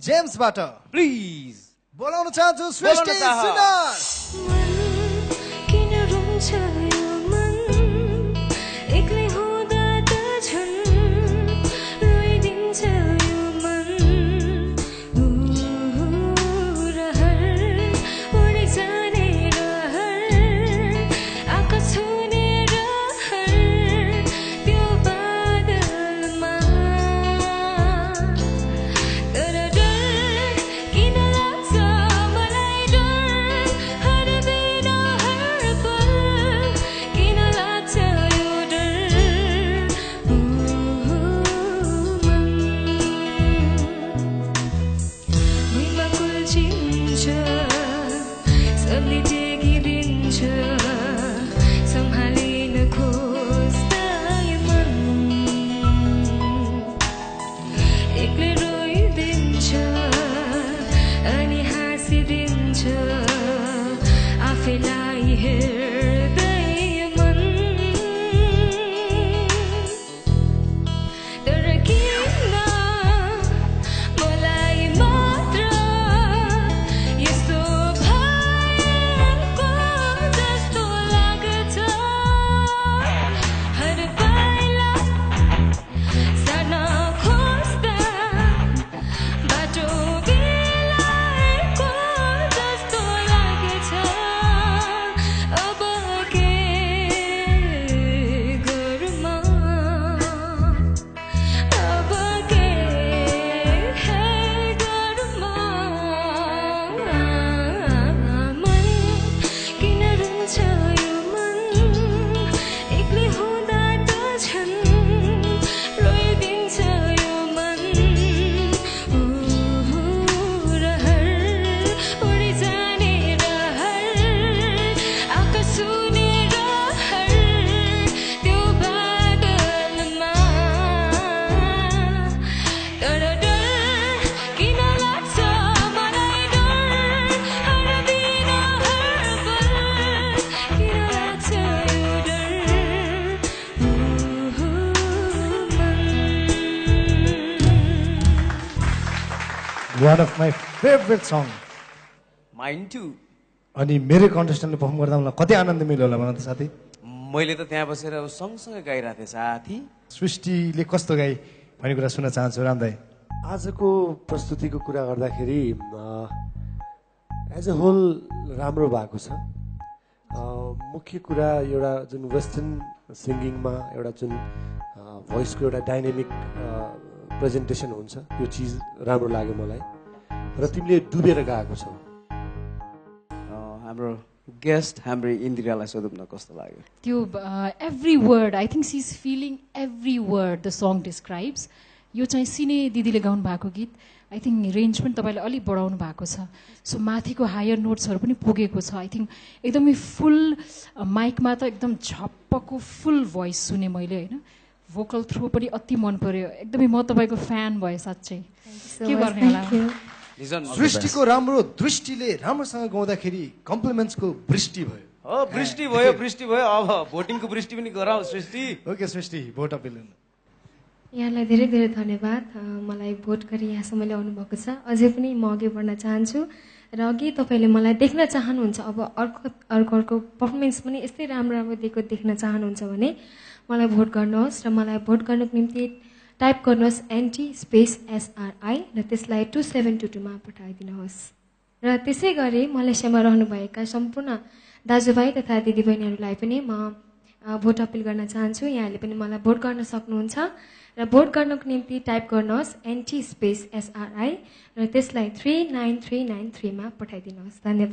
जेम्सबाट please बोलाउन चाहन्छु सृष्टि सुनार। One of my favorite song. Mine too. अनि मेरो कन्टेस्टेन्टले परफर्म गर्दा मलाई कति आनन्द मिल्यो होला भन त साथी। मैले त त्यहाँ बसेर सँगसँगै गाइरहेको थिएँ साथी। सृष्टिले कस्तो गाई भन्ने कुरा सुन्न चाहन्छु राम दाइ। आजको प्रस्तुतिको कुरा गर्दाखेरि एज अ होल राम्रो भएको छ। मुख्य कुरा एउटा जुन वेस्टर्न सिङ्गिङमा एउटा जुन भोइसको एउटा डाइनामिक प्रेजेन्टेसन हुन्छ त्यो चिज राम्रो लाग्यो मलाई र तिमीले डुबेर गाएको छौ। हाम्रो गेस्ट हाम्रो इन्दिरालाई सोधौँ न कस्तो लाग्यो त्यो every word I think C is feeling every word the song describes. यो चाहिँ सिने दिदीले गाउनु भएको गीत आई थिङ्क रेन्ज पनि तपाईँले अलिक बढाउनु भएको छ। सो माथिको हायर नोट्सहरू पनि पुगेको छ। आई थिङ्क एकदमै फुल माइकमा त एकदम झप्पको फुल भोइस सुने मैले होइन। भोकल थ्रो पनि अति मन पर्यो। एकदमै म तपाईँको फ्यान भएँ साँच्चै। के गर्ने होला। सृष्टिको राम्रो दृष्टिले राम्रोसँग गाउँदाखेरि कम्प्लिमेन्ट्सको वृष्टि भयो। हो वृष्टि भयो वृष्टि भयो। अब भोटिङको वृष्टि पनि गराऊ सृष्टि। ओके सृष्टि भोट अपिल। यहाँलाई धेरै धेरै धन्यवाद। मलाई भोट गरी यहाँसम्म ल्याउनु भएको छ। अझै पनि म अघि बढ्न चाहन्छु र अघि तपाईँले मलाई देख्न चाहनुहुन्छ अब अर्को पर्फर्मेन्स पनि यस्तै राम्रो राम्रो दिएको देख्न चाहनुहुन्छ भने मलाई भोट गर्नुहोस् र मलाई भोट गर्नको निम्ति टाइप गर्नुहोस् एन्टी स्पेस SRI र त्यसलाई 2722 पठाइदिनुहोस्। र त्यसै गरी मलेसियामा रहनुभएका सम्पूर्ण दाजुभाइ तथा दिदीबहिनीहरूलाई पनि म भोट अपिल गर्न चाहन्छु। यहाँले पनि मलाई भोट गर्न सक्नुहुन्छ र भोट गर्नको निम्ति टाइप गर्नुहोस् एन्टी स्पेस SRI र त्यसलाई 39393 पठाइदिनुहोस्। धन्यवाद।